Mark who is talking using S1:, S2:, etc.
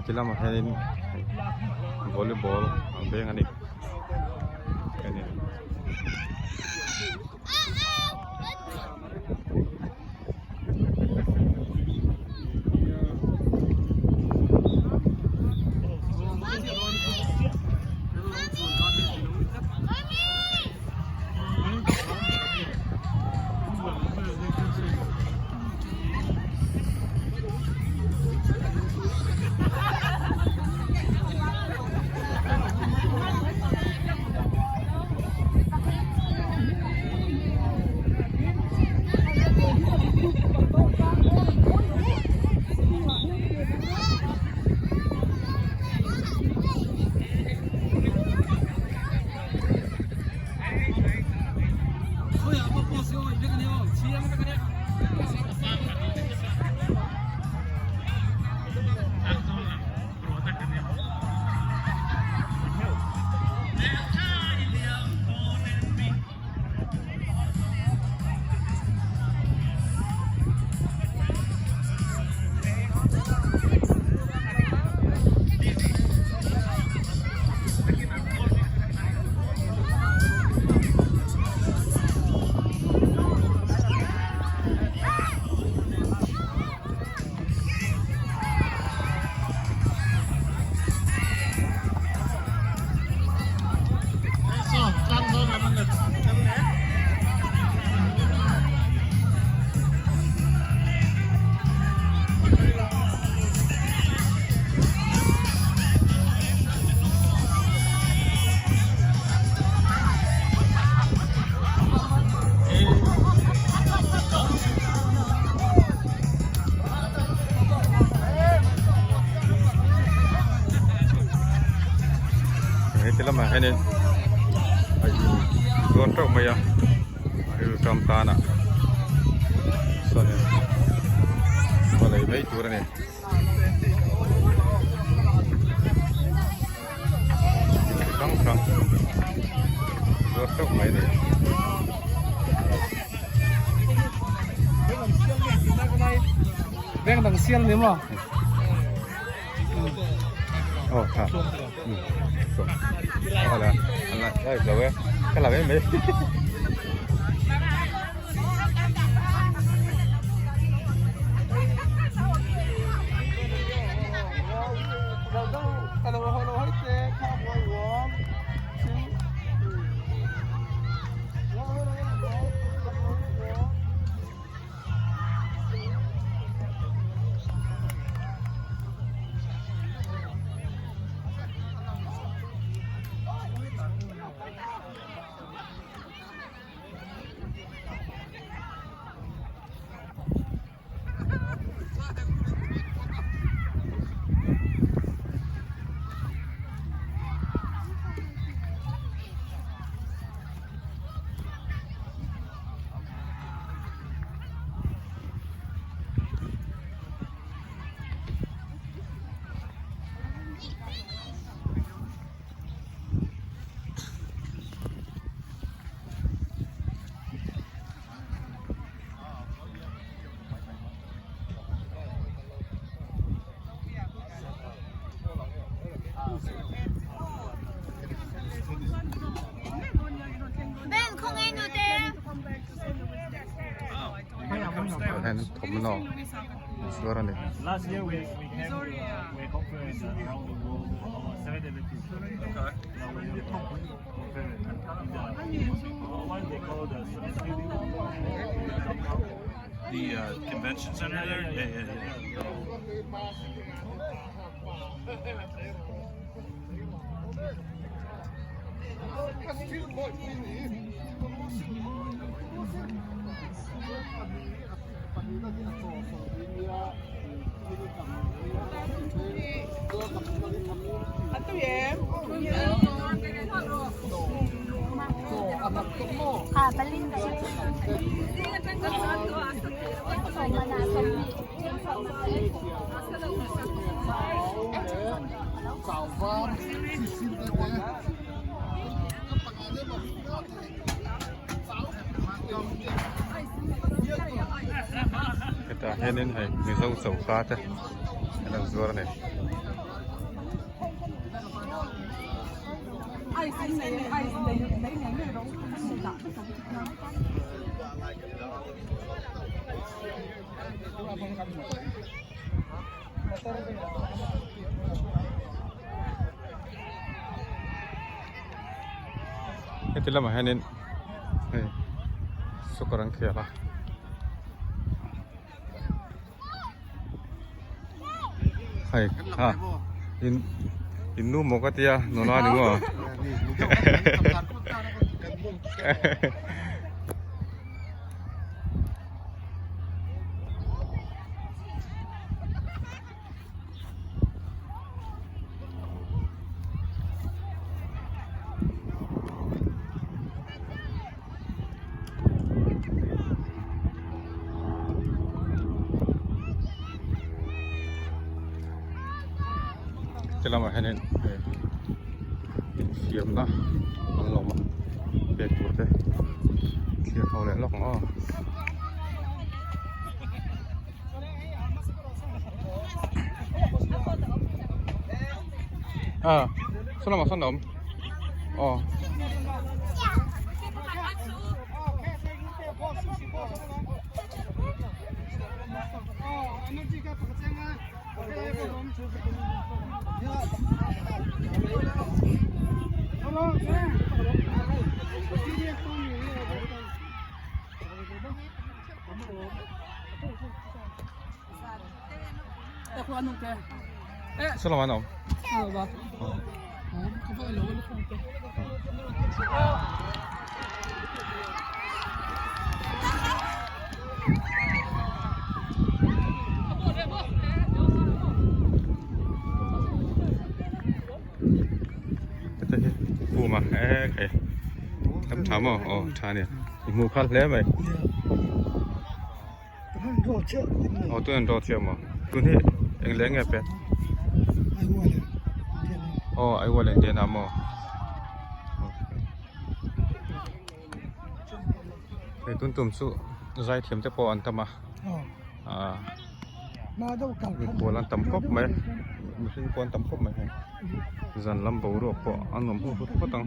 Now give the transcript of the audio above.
S1: Heti lamah hianin volleyball an beng a ni heni. Heti lamah hianin a in zuar teuh mai a a riltam tan ah sawnin va lei mai tur a ni. Thil hrang hrang zuar teuh mai a ni.
S2: Veng dang sial ni maw?
S1: Aw tha. Aw la la ai lo e. Ka la em mai. Tah hian thawmhnaw an zuar a ni. Hetah hianin hei Mizo choka te an lo zuar a ni. Heti lamah hianin hei soccer an khel a. Hei ha in in nu maw ka tia nula ni maw Ti lamah hianin hei infiamna an lo awm a pek tur te thlir ho leh lawk ang aw. À, sao mà sao nấm? Ờ. Sao làm ăn không? Puma e khai tam tha maw aw tha nia i hmuh kha hle mai aw tun an draw chiah maw tun hi eng leh nge pet aw aiwa leh den ah maw hei tun tum chu zai thiam te pawh an tam a ah mikhual an tam khawp mai mihring pawh an tam khawp mai hei zan lam boruak pawh a nuam huk huk phawt ang.